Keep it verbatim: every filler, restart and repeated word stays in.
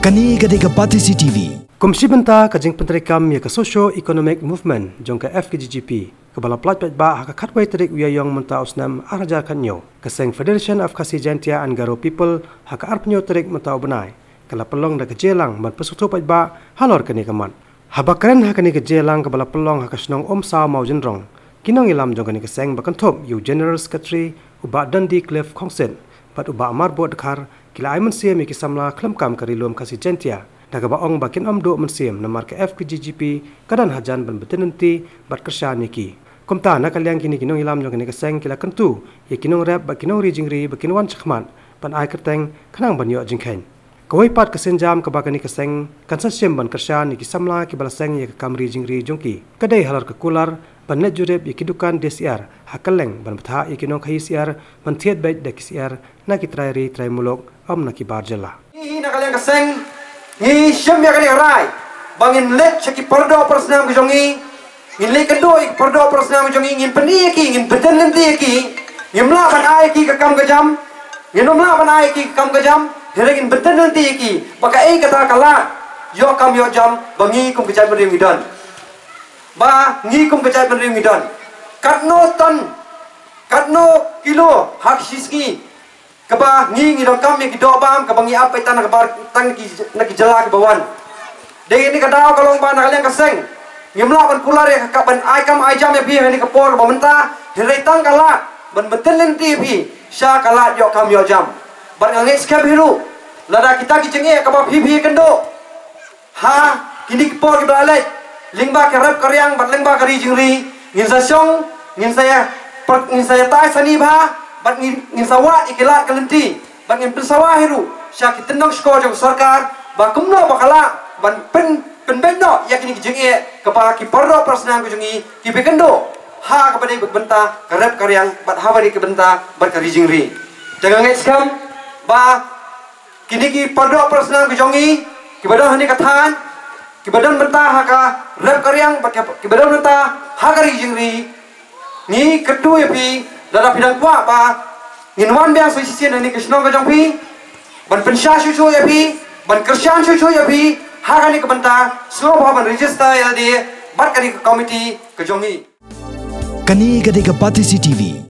Kane ka dei ka Batesi T V. Kum shi bynta ka jingpyntreikam ïa ka socio-economic movement jong ka F K G G P, kaba la pynlait paidbah ha ka khatwei tarik u Ïaïong mynta u snem ar hajar khathynñiew, ka seng Federation of Khasi Jaintia and Garo People ha ka arphew tarik mynta u bnai ka la pynlong da ka jingïalang ban pynsngewthuh paidbah halor kane ka mat. Haba kren ha kane ka jingïalang kaba la pynlong ha ka shnong Umsaw Mawjynrong, ki nongïalam jong kane ka seng ba kynthup ïa u General Secretary u Bah Dundee Cliff Khongsit bad u Bah Marbud Dkhar ki la ai mynsiem ïa ki samla khlem kam ka Ri Lum Khasi Jaintia, da kaba ong ba kin ym duh mynsiem namar ka F K G G P ka don hajan ban bteng lynti bad kyrshan ïa ki. Kumta na ka liang kine ki nongïalam jong kane ka seng ki la kyntu ïa ki nongrep bad ki nongri jingri ba kin wan shakhmat ban ai kyrteng khnang ban ïoh jingkheiñ. Kawei pat ka sienjam kaba kane ka seng kan sa shim ban kyrshan ïa ki samla kiba la seng ïa ka kam ri jingri jong ki ka dei halor ka kular ban leit jurip ïa ki dukan die syiar ha kylleng ban bthah ïa ki nongkhaïi syiar ban thied beit da ki syiar na ki trai ri trai muluk, ym na ki bar jylla. Ngi na ka liang ka seng ngi shim ïa kane ka rai ba ngin leit sha ki pardoh parsnam ka jong ngi, ngin leit kynduh ïa ki pardoh parsnam ka jong ngi, ngin pyni ïa ki, ngin bteng lynti ïa ki. Ngim lah ban ai ïa ki ka kam ka jam, ngin ym lah ban ai ïa ki ka kam ka jam, hynrei ngin bteng lynti ïa ki ba kaei kata ka lad ïoh kam ïoh jam ba ngi kum ka jaitbynriew ngi don, ba ngi kum ka jaitbynriew ngi don. Katno ton, katno kilo ha ka shi sngi kaba ngi ngi donkam ïa ki doh bam kaba ngi ap beit tang na ka bar, tang na ki, na ki jylla kiba wan. Dei kane ka daw ka long ba na ka liang ka seng ngim lah ban kular ïa ka ban ai kam ai jam ïa phi ha kane ka por kaba mynta, hynrei tang ka lad ban bteng lynti ïa phi sha ka lad ïoh kam ïoh jam. Bad nga ngeit skhem hi ruh lada kita ki jingeh kaba phi phi kynduh ha kine ki por kiba la leit, lyngba ka rep ka riang bad lyngba ka ri jingri, ngin sa shong, ngin sa ïa, ngin sa ïatai sani bha bad ngin, ngin sa wad ïa ki lad ka lynti bad ngin pynsawa hi ruh sha ki tyndong shkor jong ka sorkar ba kumno ba ka lah ban pyn, pynbeit noh ïa kine ki jingeh kaba ki pardoh parsnam ka jong ngi ki phi kynduh ha kaba dei ka bynta ka rep ka riang bad ha kaba dei ka bynta bad ka ri jingri. Te nga ngeit skhem ba kine ki pardoh parsnam ka jong ngi kiba don ha kane ka thaiñ, kiba don bynta ha ka rep ka riang bad kiba don bynta ha ka ri jingri, ngi kyrkhu ïa phi lada phi dang kwah ba ngin wan biang sa shisien ha kane ka shnong ka jong phi ban pynshai shuh shuh ïa phi, ban kyrshan shuh shuh ïa phi ha kane ka bynta, sngewbha ban register ïa lade bad kane ka komiti ka jong ngi. Kane ka dei ka Batesi T V.